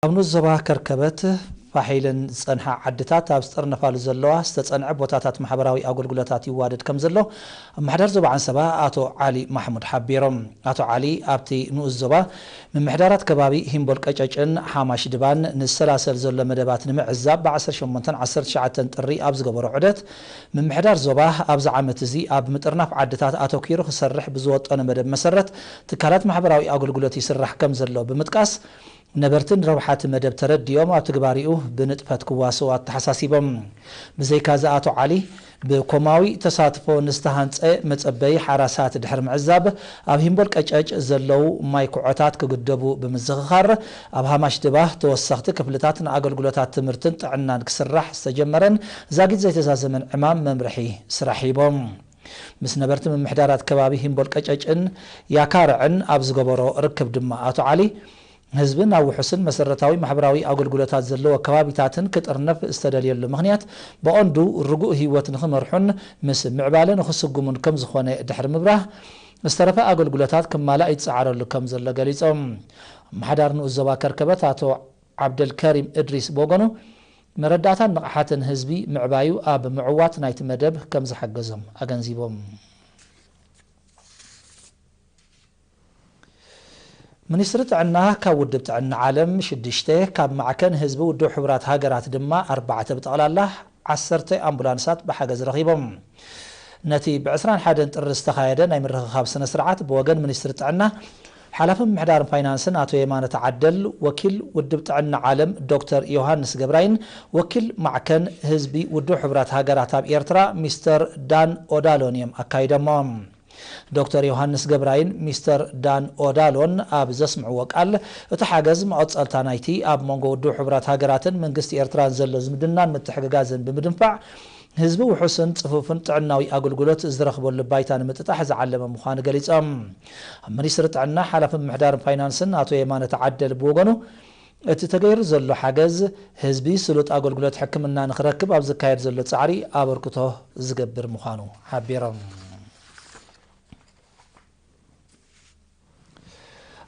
ኣብ ንኡስ ዞባ ከርከበት ፋሕ ኢለን ዝጸንሓ ዓድታት ኣብ ዝጥርነፋሉ ዘለዋ ዝተጸንዐ ቦታታት ማሕበራዊ ኣገልግሎታት ይዋደድ ከም ዘሎ ኣመሓዳሪ ዞባ ዓንሰባ ኣቶ ዓሊ ማሕሙድ ሓቢሮም። ኣቶ ዓሊ ኣብቲ ንኡስ ዞባ ምምሕዳራት ከባቢ ሂምቦል ቀጨጭን ሓማሽ ድባን ንዝሰላሰል ዘሎ መደባት ንምዕዛብ ብ ዓሰርተ ሸሞንተን ዓሰርተ ትሽዓተን ጥሪ ኣብ ዝገበሮ ዑደት ምምሕዳር ዞባ ኣብዚ ዓመት እዚ ኣብ ምጥርናፍ ዓድታት ኣተኲሩ ክሰርሕ ብዝወጠኖ መደብ መሰረት ትካላት ማሕበራዊ ኣገልግሎት ይስራሕ ከም ዘሎ ብምጥቃስ ነበርቲ ንረብሓ እቲ መደብ ተረዲኦም ኣብ ትግባሪኡ ብንጥፈት ክዋስኡ ኣተሓሳሲቦም። ብዘይካዚ ኣቶ ዓሊ ብኮማዊ ተሳትፎ ንዝተሃንጸ መጸበዪ ሓራሳት ድሕሪ ምዕዛብ ኣብ ሂምቦል ቀጨጭ ዘለዉ ማይ ኩዖታት ክግደቡ ብምዝኽኻር ኣብ ሃማሽ ድባ ተወሰኽቲ ክፍልታት ንኣገልግሎታት ትምህርትን ጥዕናን ክስራሕ ዝተጀመረን ዛጊት ዘይተዛዘመን ዕማም መምርሒ ስራሕ ሂቦም። ምስ ነበርቲ ምምሕዳራት ከባቢ ሂምቦል ቀጨጭን ያካርዕን ኣብ ዝገበሮ ርክብ ድማ ኣቶ ዓሊ ህዝቢ ናብ ውሑስን መሰረታዊ ማሕበራዊ ኣገልግሎታት ዘለዎ ከባቢታትን ክጥርነፍ ዝተደልየሉ ምኽንያት ብቐንዱ ርጉእ ህይወት ንኽመርሑን ምስ ምዕባለ ንኽስጉሙን ከም ዝኾነ ድሕሪ ምብራህ ዝተረፈ ኣገልግሎታት ክማላእ ይጸዓረሉ ከም ዘሎ ገሊጾም። ኣመሓዳሪ ንኡስ ዞባ ከርከበት ኣቶ ዓብደልከሪም እድሪስ ብወገኑ መረዳእታን ንቕሓትን ህዝቢ ምዕባዩ ኣብ ምዕዋት ናይቲ መደብ ከም ዝሓገዞም ኣገንዚቦም። ሚኒስትሪ ጥዕና ካብ ውድብ ጥዕና ዓለም ሽዱሽተ ካብ ማዕከን ህዝቢ ውድብ ሕቡራት ሃገራት ድማ ኣርባዕተ ብጠቕላላ ዓሰርተ ኣምቡላንሳት ብሓገዝ ረኺቦም። ነቲ ብ ዕስራን ሓደን ጥሪ ዝተኻየደ ናይ ምርኽኻብ ስነ ስርዓት ብወገን ሚኒስትሪ ጥዕና ሓላፊ ምምሕዳርን ፋይናንስን ኣቶ የማነ ተዓደል፣ ወኪል ውድብ ጥዕና ዓለም ዶክተር ዮሃንስ ገብራይን ወኪል ማዕከን ህዝቢ ውድብ ሕቡራት ሃገራት ኣብ ኤርትራ ሚስተር ዳን ኦዳሎን እዮም ኣካይደሞ። ዶክተር ዮሃንስ ገብራይን ሚስተር ዳን ኦዳሎን ኣብ ዘስምዕዎ ቃል፣ እቲ ሓገዝ መቐጸልታ ናይቲ ኣብ መንጎ ውድብ ሕቡራት ሃገራትን መንግስቲ ኤርትራን ዘሎ ዝምድናን ምትሕግጋዝን ብምድንፋዕ፣ ህዝቢ ውሑስን ጽፉፍን ጥዕናዊ ኣገልግሎት ዝረኽበሉ ባይታ ንምጥጣሕ ዝዓለመ ምዃኑ ገሊጾም። ኣብ ሚኒስትሪ ጥዕና ሓላፊ ምምሕዳርን ፋይናንስን ኣቶ የማነ ተዓደል ብወገኑ፣ እቲ ተገይሩ ዘሎ ሓገዝ ህዝቢ ስሉጥ ኣገልግሎት ሕክምና ንኽረክብ ኣብ ዝካየድ ዘሎ ጻዕሪ ኣበርክቶ ዝገብር ምዃኑ ሓቢሮም።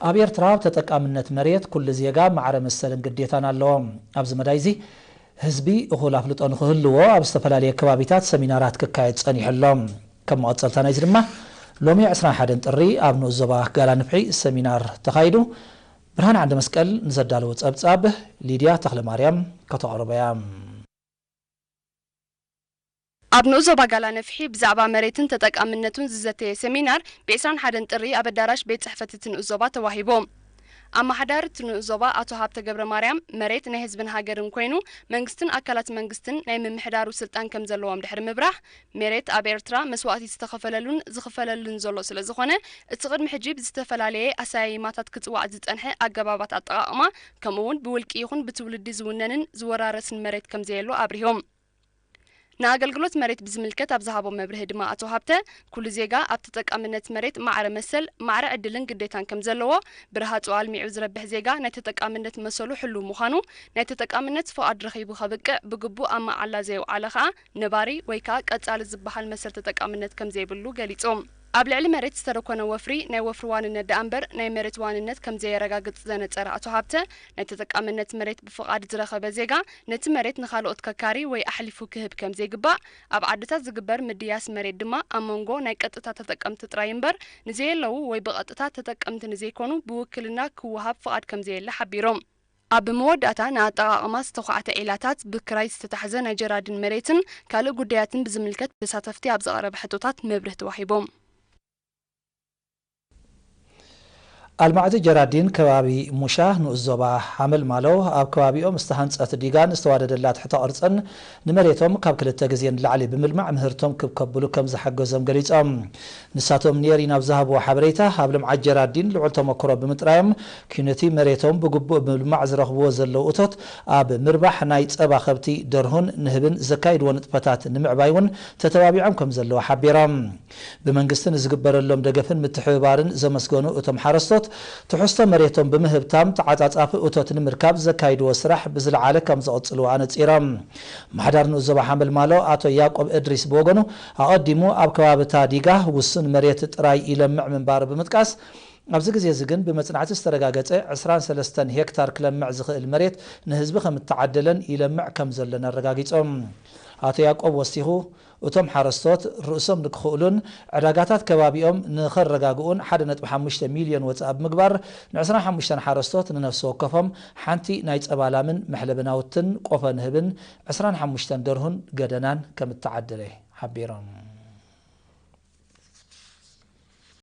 ኣብ ኤርትራ ኣብ ተጠቃምነት መሬት ኩሉ ዜጋ ማዕረ መሰልን ግዴታን ኣለዎ። ኣብዚ መዳይ እዚ ህዝቢ እኹል ኣፍልጦ ንኽህልዎ ኣብ ዝተፈላለየ ከባቢታት ሰሚናራት ክካየድ ጸኒሑ ኣሎ። ከም መቐጸልታ ናይዚ ድማ ሎሚ ዕስራን ሓደን ጥሪ ኣብ ንኡስ ዞባ ጋላ ንፍሒ ሰሚናር ተኻይዱ። ብርሃን ዓንደ መስቀል ንዘዳለዎ ጸብጻብ ሊድያ ተኽለ ማርያም ከተቕርቦ እያ። ኣብ ንኡስ ዞባ ጋላ ነፍሒ ብዛዕባ መሬትን ተጠቃምነቱን ዝዘተየ ሰሚናር ብ ዕስራን ሓደን ጥሪ ኣብ ኣዳራሽ ቤት ጽሕፈት እቲ ንኡስ ዞባ ተዋሂቡ። ኣመሓዳሪ እቲ ንኡስ ዞባ ኣቶ ሃብተ ገብረ ማርያም፣ መሬት ናይ ህዝብን ሃገርን ኮይኑ መንግስትን ኣካላት መንግስትን ናይ ምምሕዳሩ ስልጣን ከም ዘለዎም ድሕሪ ምብራህ፣ መሬት ኣብ ኤርትራ መስዋእቲ ዝተኸፈለሉን ዝኽፈለሉን ዘሎ ስለ ዝኾነ፣ እቲ ቅድሚ ሕጂ ብዝተፈላለየ ኣሰያይማታት ክጽዋዕ ዝጸንሐ ኣገባባት ኣጠቓቕማ፣ ከምኡ እውን ብውልቂ ይኹን ብትውልዲ ዝውነንን ዝወራረስን መሬት ከም ዘየሎ ኣብሪሆም። ንኣገልግሎት መሬት ብዝምልከት ኣብ ዝሃቦ መብርሂ ድማ ኣቶ ሃብተ፣ ኩሉ ዜጋ ኣብ ተጠቃምነት መሬት ማዕረ መሰል፣ ማዕረ ዕድልን ግዴታን ከም ዘለዎ፣ ብረሃጹ ኣልሚዑ ዝረብሕ ዜጋ ናይ ተጠቃምነት መሰሉ ሕሉው ምዃኑ፣ ናይ ተጠቃምነት ፍቓድ ረኺቡ ከብቅዕ ብግቡእ ኣብ መዓላ ዘየውዓለ ከኣ ነባሪ ወይ ከኣ ቀጻሊ ዝበሃል መሰል ተጠቃምነት ከም ዘይብሉ ገሊጹ። ኣብ ልዕሊ መሬት ዝተረኮነ ወፍሪ ናይ ወፍሪ ዋንነት ደኣ እምበር ናይ መሬት ዋንነት ከም ዘየረጋግጽ ዘነጸረ ኣቶ ሃብተ፣ ናይ ተጠቃምነት መሬት ብፍቓድ ዝረኸበ ዜጋ ነቲ መሬት ንኻልኦት ከካሪ ወይ ኣሕሊፉ ክህብ ከም ዘይግባእ፣ ኣብ ዓድታት ዝግበር ምድያስ መሬት ድማ ኣብ መንጎ ናይ ቀጥታ ተጠቀምቲ ጥራይ እምበር ንዘየለዉ ወይ ብቐጥታ ተጠቀምቲ ንዘይኮኑ ብውክልና ክወሃብ ፍቓድ ከም ዘየለ ሓቢሮም። ኣብ መወዳእታ ንኣጠቓቕማ ዝተዃዕተ ዒላታት፣ ብክራይ ዝተታሕዘ ናይ ጀራዲን መሬትን ካልእ ጉዳያትን ብዝምልከት ተሳተፍቲ ኣብ ዝቐረበ ሕቶታት መብርሂ ተዋሂቦም። ኣልማዕቲ ጀራዲን ከባቢ ሙሻ ንኡስ ዞባ ሓመልማሎ ኣብ ከባቢኦም ዝተሃንጸት ዲጋን ዝተዋደደላ ትሕተ ቅርጽን ንመሬቶም ካብ ክልተ ግዜ ንላዕሊ ብምልማዕ ምህርቶም ክብ ከብሉ ከም ዝሓገዞም ገሊጾም። ንሳቶም ኔሪ ናብ ዝሃብዎ ሓበሬታ፣ ኣብ ልምዓት ጀራዲን ልዑል ተመክሮ ብምጥራዮም፣ ኪነቲ መሬቶም ብግቡእ ብምልማዕ ዝረኽብዎ ዘለዉ እቶት ኣብ ምርባሕ ናይ ጸባ ከብቲ፣ ደርሁን ንህብን ዘካይድዎ ንጥፈታት ንምዕባይ እውን ተተባቢዖም ከም ዘለዉ ሓቢሮም። ብመንግስቲ ንዝግበረሎም ደገፍን ምትሕብባርን ዘመስገኑ እቶም ሓረስቶት፣ ትሕዝቶ መሬቶም ብምህብታም ተዓጻጻፊ እቶት ንምርካብ ዘካይድዎ ስራሕ ብዝለዓለ ከም ዘቕጽልዎ ኣነጺሮም። ኣመሓዳሪ ንኡስ ዞባ ሓመልማሎ ኣቶ ያዕቆብ እድሪስ ብወገኑ፣ ኣቐዲሙ ኣብ ከባብታ ዲጋ ውሱን መሬት ጥራይ ይለምዕ ምንባሩ ብምጥቃስ፣ ኣብዚ ግዜ እዚ ግን ብመጽናዕቲ ዝተረጋገጸ ዕስራን ሰለስተን ሄክታር ክለምዕ ዝኽእል መሬት ንህዝቢ ከም እተዓደለን ይለምዕ ከም ዘሎን ኣረጋጊጾም። ኣቶ ያዕቆብ ወሲኹ፣ እቶም ሓረስቶት ርእሶም ንክኽእሉን ዕዳጋታት ከባቢኦም ንኸረጋግኡን ሓደ ነጥቢ ሓሙሽተ ሚልዮን ወጻኢ ብምግባር ን ዕስራን ሓሙሽተን ሓረስቶት ንነፍሲ ወከፎም ሓንቲ ናይ ጸባ ላምን መሕለቢ ናውትን ቆፎ ንህብን ዕስራን ሓሙሽተን ደርሁን ገደናን ከም እተዓደለ ሓቢሮም።